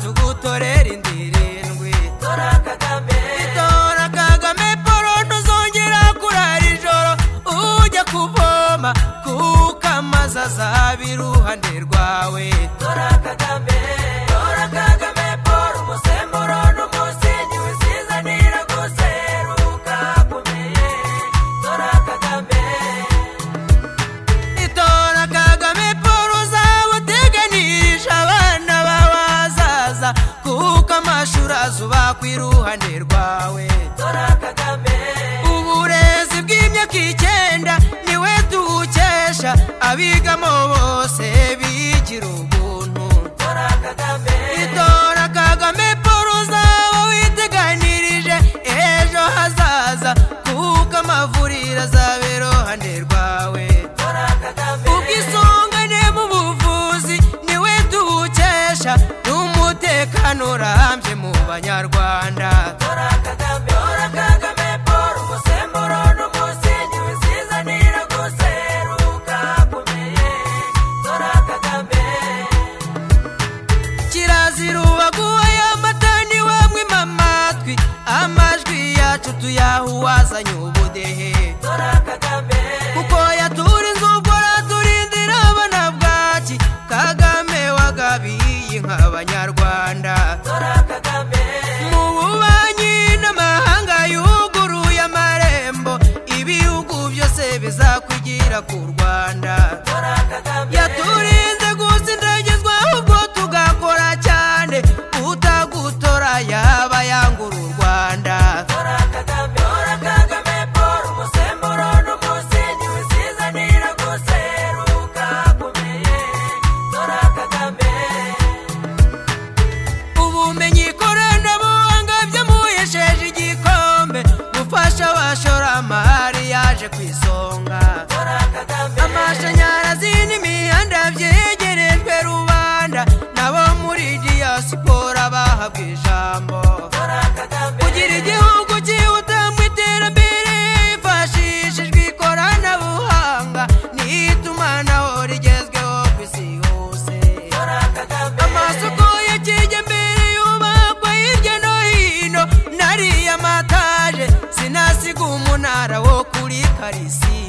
Tugutorera indirindwi. Tora Kagame. Itora Kagame Paul, ntuzongera kurara ijoro ujya kuvoma, kuko amazi azaba iruhande rwawe. Tora Kagame. Tora Kagame Paul, umusemburo n'umusingi wisizanira guseruka kumeye. Tora Kagame. Itora Kagame Paul, uzaba uteganirije abana bawe ahazaza, kuko amashuri azubakwa iruhande rwawe. Tora Kagame. Uburezi bw'imyaka 9 niwe tuwukesha, abigamo bose bigira ubuntu. Tora Kagame. Itora Kagame Paul, uzaba witeganirije ejo hazaza, kuko amavuriro azaba iruhande rwawe. Tora Kagame. Ubwisungane mu buvuzi niwe tuwukesha, n'umutekano urambye mu banyarwanda. Tora Kagame. Tora Kagame Paul, umusemburo n'umusingi wisizanira guseruka kumeye. Tora Kagame. Kirazira ubaguhaye amata niwe mwima amatwi, amajwi yacu tuyaha uwazanye ubudehe. Tora Kagame. Kuko yaturinze ubwo araturindira abana bwaki, Kagame wagabiye inka abanyarwanda. Tora Kagame. Mu bubanyi n'amahanga yuguruye amarembo, ibihugu byose bizakwigira ku Rwanda. Tora Kagame. Yaturinze gusindagizwa ahubwo tugakora cyane, utagutora yaba yangura u Rwanda. Tora Kagame. Tora Kagame Paul, umusemburo n'umusingi wisizanira guseruka kumeye. Tora Kagame. Ubumenyi ikoranabuhanga byamuhesheje igikombe, gufasha abashoramari yaje ku isonga. Tora Kagame. Amashanyarazi n'imihanda byegerejwe rubanda, nabo muri diaspora bahabwa ijambo. Tora Kagame. Kugira igihugu cyihuta mu iterambere hifashishijwe ikoranabuhanga n'itumanaho rigezweho ku isi hose. Tora Kagame. Amasoko ya kijyambere yubakwa hirya no hino, nariya mataje sinasiga umunara wo kuri Karisi.